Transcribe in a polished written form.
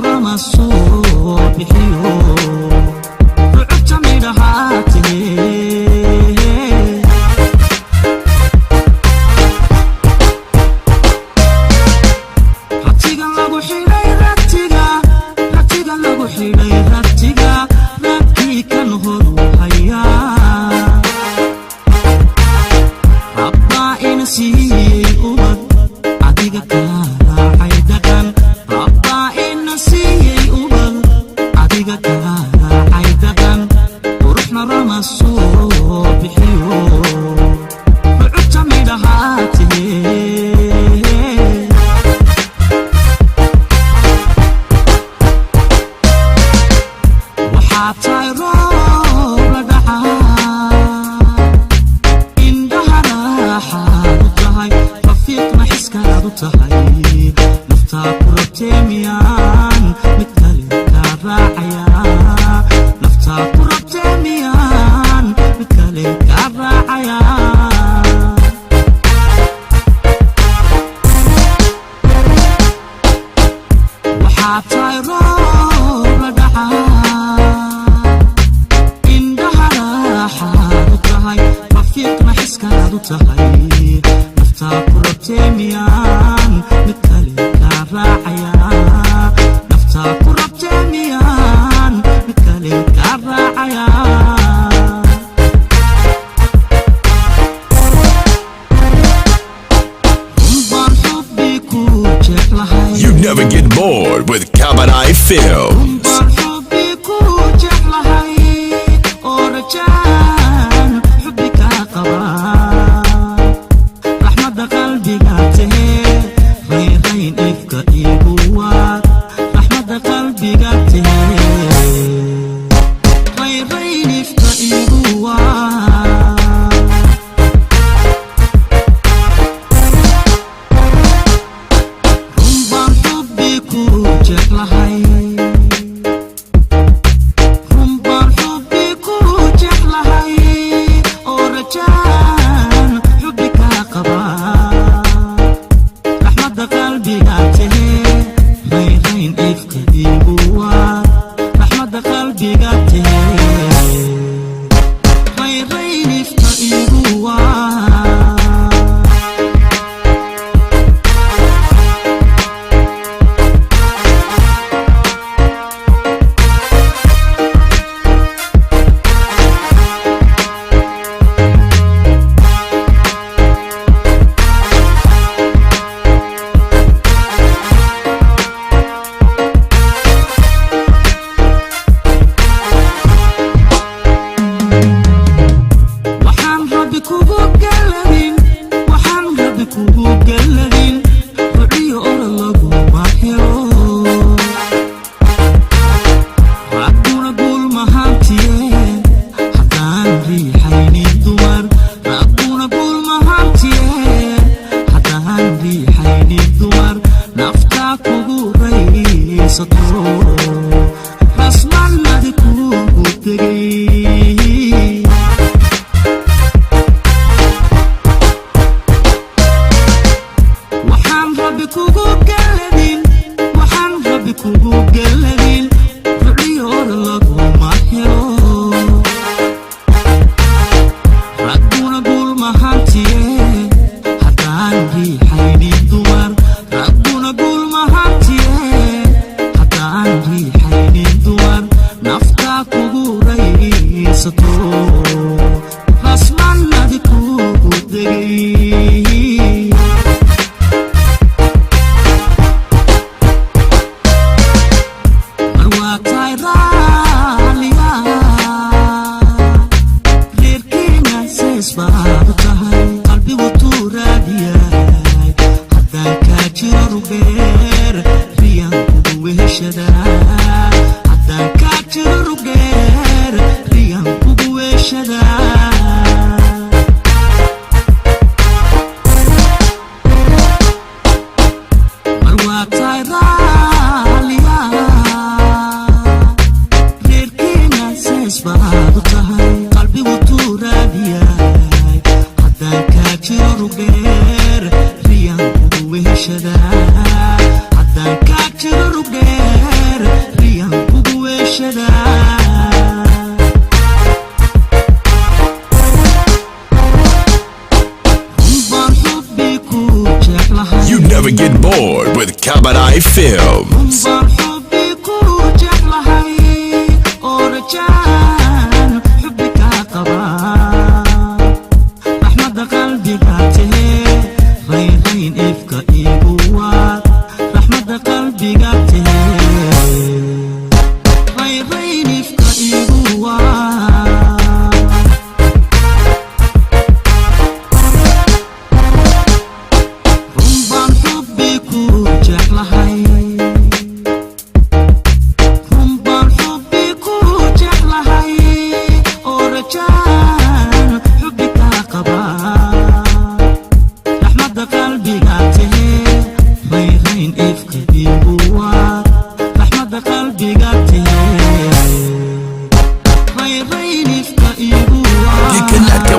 Rama soo bixiyo rucubta midhahaa tihe. Ratiga lagu xidhay, ratiga, ratiga lagu xidhay, ratiga raadkii kan horu hayaa. Rabbaa ina siiyey ubad adiga kaa raacay dhaqan. Rabbaa ina siiyey ubad adiga kaa raacay dhaqan. Quruxna Rama soo bixiyo rucubta midhahaa tihe. Waxaa tahay roob la dhacaa, indhaha raaxaad u tahay, rafiiqna xiskaad u tahay. Naftaa ku rabtee miyaan mid kale kaa raacaya? Naftaa ku rabtee miyaan mid kale kaa raacaya? Waxaa tahay roob la dhacaa, indhaha raaxaad u tahay, rafiiqna xiskaad u tahay. Naftaa ku rabtee miyaan mid kale kaa raacaya? Naftaa ku rabtee miyaan mid kale kaa raacaya? Runbaan xubbi ku jeclahay. You never get bored with Kabanai Films. Baan xubbi ku jeclahay oo rajaan xubbi kaa qabaa. Raxmadda qalbiga tahee, raynrayn ifka iigu waar. Raxmadda qalbiga tahee, raynrayn ifka iigu waar. Runbaan xubbi ku jeclahay, runbaan xubbi ku jeclahay oo rajaan xubbi kaa qabaa. Raxmadda qalbiga tahee, raynrayn ifka iigu waar. Raxmadda qalbiga tahee, raynrayn ifka iigu waar. Waxaan Rabbi kugu galadin, waxaan Rabbi kugu galadin, ruciyo orod laguma helo. Ragguna guul mahantiye haddaan riixaynin dumar. Ragguna guul mahantiye haddaan riixaynin dumar. Naftaa kugu raysato, rasmanadi kugu tegay. Waxaan Rabbi kugu galadin, waxaan Rabbi kugu galadin, ruciyoor laguma helo. Ragguna guul mahantiye haddaan riixaynin dumar. Ragguna guul mahantiye haddaan riixaynin dumar. Naftaa kugu raysato, rasmanadi kugu degay. Mar waa tahay raaliya, reerkeena sees baad u tahay. Qalbigu tuu raadiyay haddaan kaa jiro rugdheer, riyaan kugu weheshadaa. Haddaan kaa jiro rugdheer, riyaan kugu weheshadaa. Mar waa tahay raaliya, reerkeena sees baad u tahay. Qalbigu tuu raadiyay haddaan kaa jiro rugdheer, riyaan kugu weheshadaa. Haddaan kaa jiro rugdheer. Kabanai Films. Baan xubbi ku jeclahay oo rajaan xubbi kaa qabaa. Raxmadda qalbiga tahee, raynrayn ifka iigu waar. Raxmadda qalbiga tahee, raynrayn ifka iigu waar. Run baan xubbi ku jeclahay, run baan xubbi ku jeclahay oo rajaan xubbi kaa qabaa. Raxmadda qalbiga tahee, raynrayn ifka iigu waar. Raxmadda qalbiga tahee, raynrayn ifka iigu waar. Get connected